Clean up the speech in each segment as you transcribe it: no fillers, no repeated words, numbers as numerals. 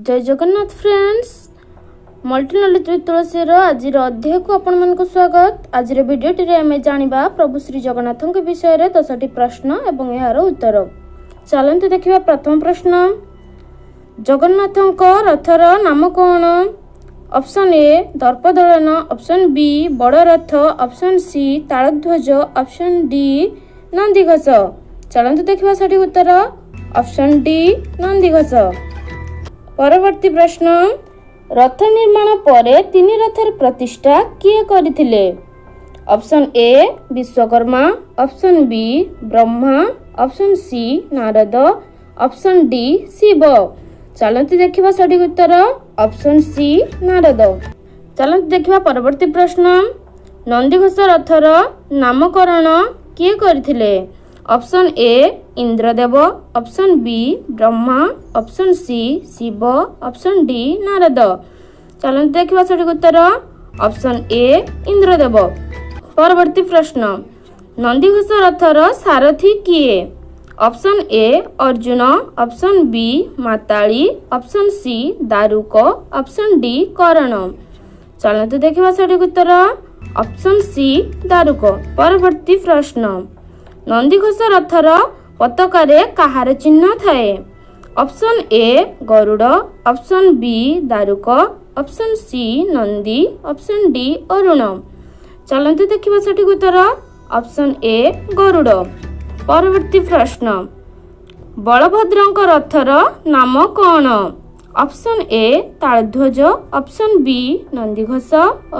Jay Jagannath friends, multi knowledge with ତୁଳସୀର ଆଜିର ଅଧ୍ୟାୟକୁ ଆପଣମାନଙ୍କୁ ସ୍ୱାଗତ। ଆଜିର ଭିଡ଼ିଓଟିରେ ଆମେ ଜାଣିବା ପ୍ରଭୁ ଶ୍ରୀ ଜଗନ୍ନାଥଙ୍କ ବିଷୟରେ 10ଟି ପ୍ରଶ୍ନ ଏବଂ ଏହାର ଉତ୍ତର। ଚାଲନ୍ତୁ ଦେଖିବା ପ୍ରଥମ ପ୍ରଶ୍ନ। ଜଗନ୍ନାଥଙ୍କ ରଥର ନାମ କ'ଣ? Option A Darpadalan, option B ବଡ଼ ରଥ, option C Taladhwaja, option D Nandighosh. ଚାଲନ୍ତୁ ଦେଖିବା ସଠିକ୍ ଉତ୍ତର। Option D Nandighosh. ପରବର୍ତ୍ତୀ ପ୍ରଶ୍ନ। ରଥ ନିର୍ମାଣ ପରେ ତିନି ରଥର ପ୍ରତିଷ୍ଠା କିଏ କରିଥିଲେ? Option A Vishwakarma, option B Brahma, option C Narada, option D Shiva. ଚାଲନ୍ତୁ ଦେଖିବା ସଠିକ୍ ଉତ୍ତର। Option C Narada. ଚାଲନ୍ତୁ ଦେଖିବା ପରବର୍ତ୍ତୀ ପ୍ରଶ୍ନ। ନନ୍ଦିଘୋଷ ରଥର ନାମକରଣ କିଏ କରିଥିଲେ? Option A Indradev, option B Brahma, option C Shiva, option D Narada. ଚାଲନ୍ତୁ ଦେଖିବା ସଠିକ୍ ଉତ୍ତର। ଅପସନ୍ ଏ ଇନ୍ଦ୍ରଦେବ। ପରବର୍ତ୍ତୀ ପ୍ରଶ୍ନ। ନନ୍ଦିଘୋଷ ରଥର ସାରଥୀ କିଏ? Option A Arjun, option B Matali, option C Daruka, option D କରଣ। ଚାଲନ୍ତୁ ଦେଖିବା ସଠିକ୍ ଉତ୍ତର। Option C Daruka. ପରବର୍ତ୍ତୀ ପ୍ରଶ୍ନ। ନନ୍ଦିଘୋଷ ରଥର ପତାକାରେ କାହାର ଚିହ୍ନ ଥାଏ? Option A Garuda, option B Daruka, option C Nandi, option D Arun. ଚାଲନ୍ତୁ ଦେଖିବା ସଠିକ୍ ଉତ୍ତର। Option A Garuda. ପରବର୍ତ୍ତୀ ପ୍ରଶ୍ନ। ବଳଭଦ୍ରଙ୍କ ରଥର ନାମ କ'ଣ? Option A Taladhwaja, option B Nandighosh,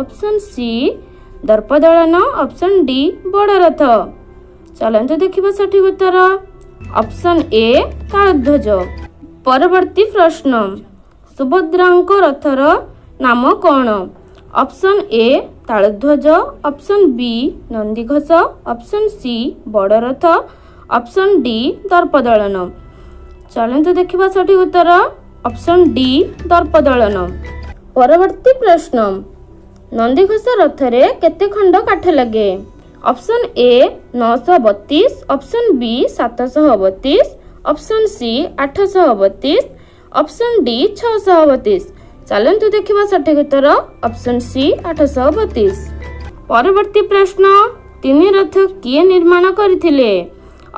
option C Darpadalan, option D ବଡ଼ ରଥ। ଚାଲନ୍ତୁ ଦେଖିବା ସଠିକ୍ ଉତ୍ତର। Option A Taladhwaja. ପରବର୍ତ୍ତୀ ପ୍ରଶ୍ନ। ସୁଭଦ୍ରାଙ୍କ ରଥର ନାମ କ'ଣ? Option A Taladhwaja, option B Nandighosh, option C ବଡ଼ ରଥ, ଅପସନ୍ ଡି ଦର୍ପଦଳନ। ଚାଲନ୍ତୁ ଦେଖିବା ସଠିକ୍ ଉତ୍ତର। Option D Darpadalan. ପରବର୍ତ୍ତୀ ପ୍ରଶ୍ନ। ନନ୍ଦିଘୋଷ ରଥରେ କେତେ ଖଣ୍ଡ କାଠ ଲାଗେ? Option A 932, option B 732, option C 832, option D 632। ଚାଲନ୍ତୁ ଦେଖିବା ସଠିକ୍ ଉତ୍ତର। Option C 832। ପରବର୍ତ୍ତୀ ପ୍ରଶ୍ନ। ତିନି ରଥ କିଏ ନିର୍ମାଣ କରିଥିଲେ?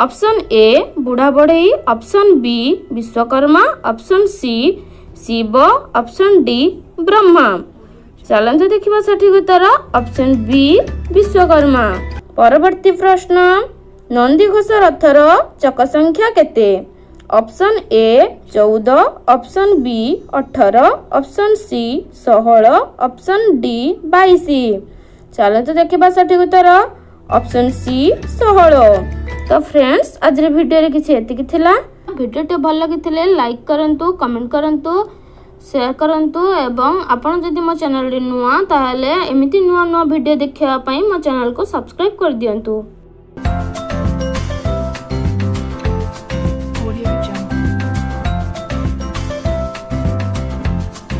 ଅପସନ୍ ଏ ବୁଢ଼ା ବଢ଼େଇ, option B Vishwakarma, option C Shiva, option D Brahma. ଚାଲନ୍ତୁ ଦେଖିବା ସଠିକ୍ ଉତ୍ତର। Option B Vishwakarma. ପରବର୍ତ୍ତୀ ପ୍ରଶ୍ନ। ନନ୍ଦିଘୋଷ ରଥର ଚକ ସଂଖ୍ୟା କେତେ? Option A 14, option B 18, option C 16, option D 22। ଚାଲନ୍ତୁ ଦେଖିବା ସଠିକ୍ ଉତ୍ତର। Option C 16। ତ ଫ୍ରେଣ୍ଡସ୍, ଆଜିର ଭିଡ଼ିଓରେ କିଛି ଏତିକି ଥିଲା। ଭିଡ଼ିଓଟି ଭଲ ଲାଗିଥିଲେ ଲାଇକ୍ କରନ୍ତୁ, କମେଣ୍ଟ କରନ୍ତୁ, ସେୟାର କରନ୍ତୁ ଏବଂ ଆପଣ ଯଦି ମୋ ଚ୍ୟାନେଲରେ ନୂଆ, ତାହେଲେ ଏମିତି ନୂଆ ନୂଆ ଭିଡ଼ିଓ ଦେଖିବା ପାଇଁ ମୋ ଚ୍ୟାନେଲକୁ ସବସ୍କ୍ରାଇବ୍ କରିଦିଅନ୍ତୁ।